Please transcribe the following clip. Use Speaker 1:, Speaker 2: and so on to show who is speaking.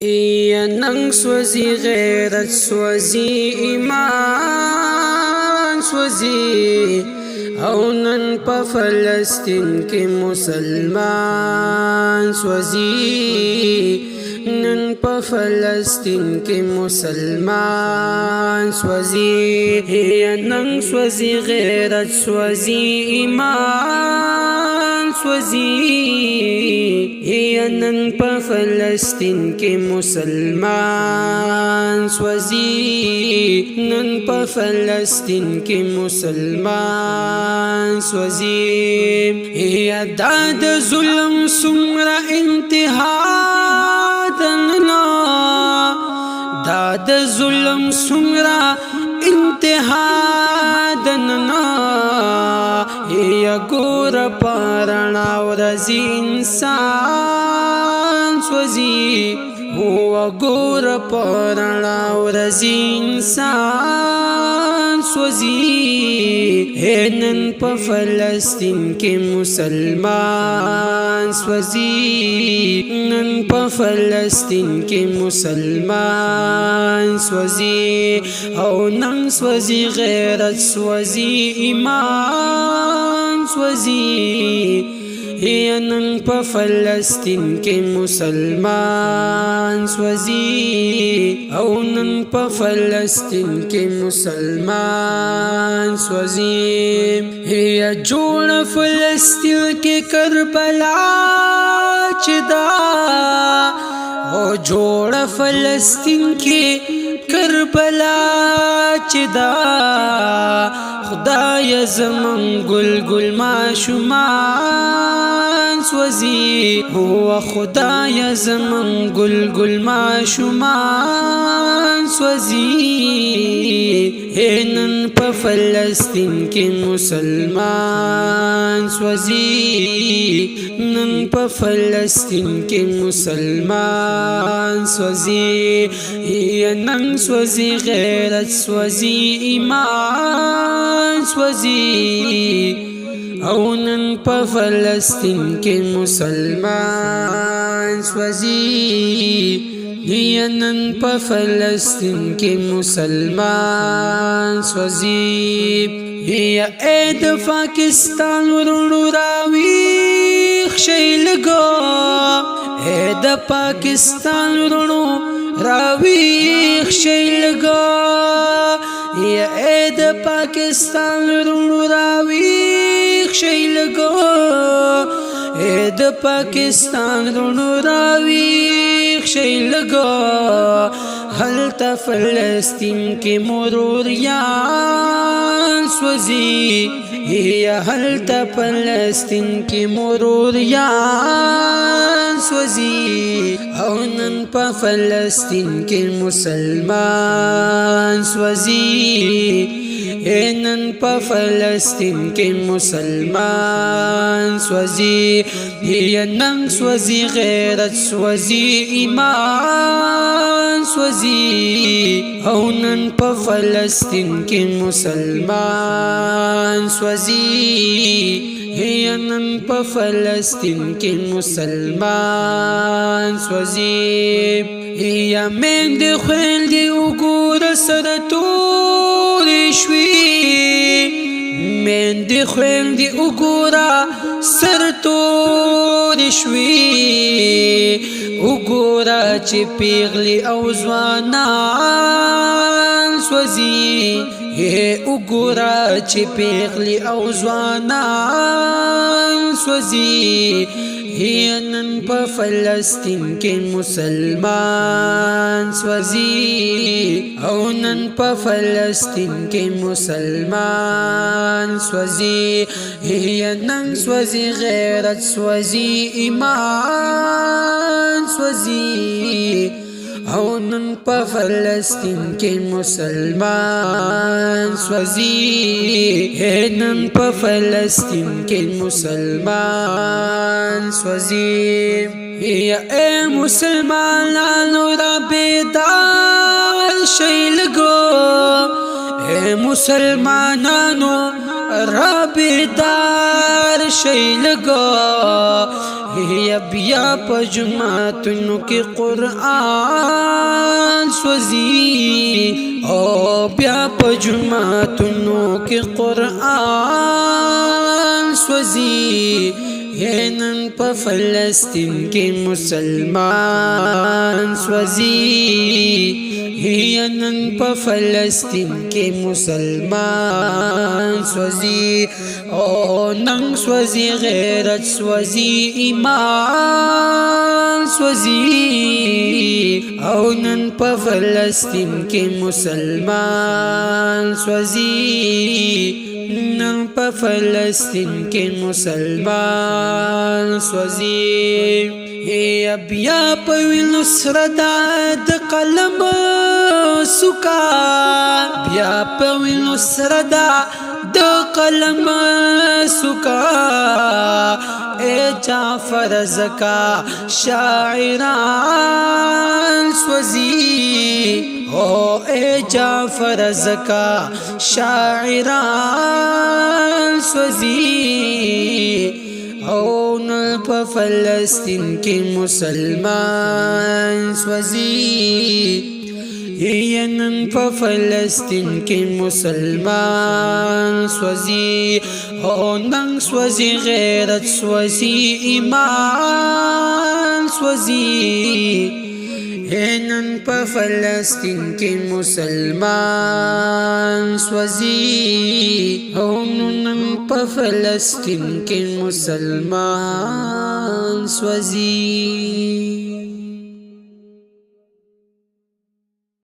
Speaker 1: ننګ سوزي، غیرت سوزي، ایمان سوزي، او نن په فلسطین کې مسلمان سوزي. نن په فلسطین کې مسلمان سوزي. ننګ سوزي، غیرت سوزي، ایمان سوزي، نن په فلسطین کې مسلمان سوزي. نن په فلسطین کې مسلمان سوزي. یا دا د ظلم څومره انتها دننا، دا د ظلم څومره انتها دننا. یا ګور پرنا ورځ انسان سوزي، هو ګور پرنا ورځ انسان سوزي. نن په فلسطین کې مسلمان سوزي. نن په فلسطین کې مسلمان سوزي، او نن سوزي، غیرت سوزي، ایمان سوزي. نن په فلسطین کې مسلمان سوزي، او نن په فلسطین کې مسلمان سوزي. یا جوړ فلسطین کې کربلا چې دا، او جوړ فلسطین کې کربلا چې دا. خدای زمون ګل ګل ماشومان سوزي، هو خدای زمون ګل ګل ماشومان سوزي. نن په فلسطین کې مسلمان سوزي. نن په فلسطین کې مسلمان سوزي. نن سوزي، غیرت سوزي، ایمان سوزي، او نن په فلسطین کې مسلمان سوزي. نن په فلسطین کې مسلمان سوزي. یا اے د پاکستان ورونو راویښ شي لګو، اے د پاکستان ورونو راویښ شي لګو، یا اے د پاکستان ورونو راویښ شي لګو، اے د پاکستان ورونو راویښ شي لګو. هلته فلسطین کې موروریان سوزي، یا هلته فلسطین کې موروریان سوزي، او نن په فلسطین کې مسلمان سوزي. نن په فلسطین کې مسلمان سوزي. نن سوزي، غیرت سوزي، ایمان سوزي، او نن په فلسطین کې مسلمان سوزي. نن په فلسطین کې مسلمان سوزي. یا میندې خویندې وګوره سره تورې شوي، میندې خویندې وګوره سر تورې شوي. وګوره چې پیغلې او ځوانان سوزي، وګوره چې پیغلې او ځوانان سوزي. نن په فلسطین کې مسلمان سوزي، او نن په فلسطین کې مسلمان سوزي. نن سوزي، غیرت سوزي، ایمان سوزي، او نن په فلسطین کې مسلمان سوزي. نن په فلسطین کې مسلمان سوزي. یا اے مسلمانانو را بیدار شي لګو، اے مسلمانانو رابدار شي لګو، بیا په جمعاتونو کې قرآن سوزي، او بیا په جمعاتونو کې قرآن سوزي۔ نن په فلسطین کې مسلمان سوزي، نن په فلسطین کې مسلمان سوزي، او نن سوزي غیرت سوزي، ایمان سوزي، او نن په فلسطین کې مسلمان سوزي، نن په فلسطین کې مسلمان سوزي۔ بیا په وینو سره د قلم سکا، بیا په وینو سره د قلم سکا، اے جعفر زکا شاعران سوزي، او اے جعفر زکا شاعران سوزي، او نن په فلسطین کې مسلمان سوزي، نن په فلسطین کې مسلمان سوزي، او نن سوزي غیرت سوزي، ایمان سوزي، نن په فلسطین کې مسلمان سوزي، او نن په فلسطین کې مسلمان سوزي۔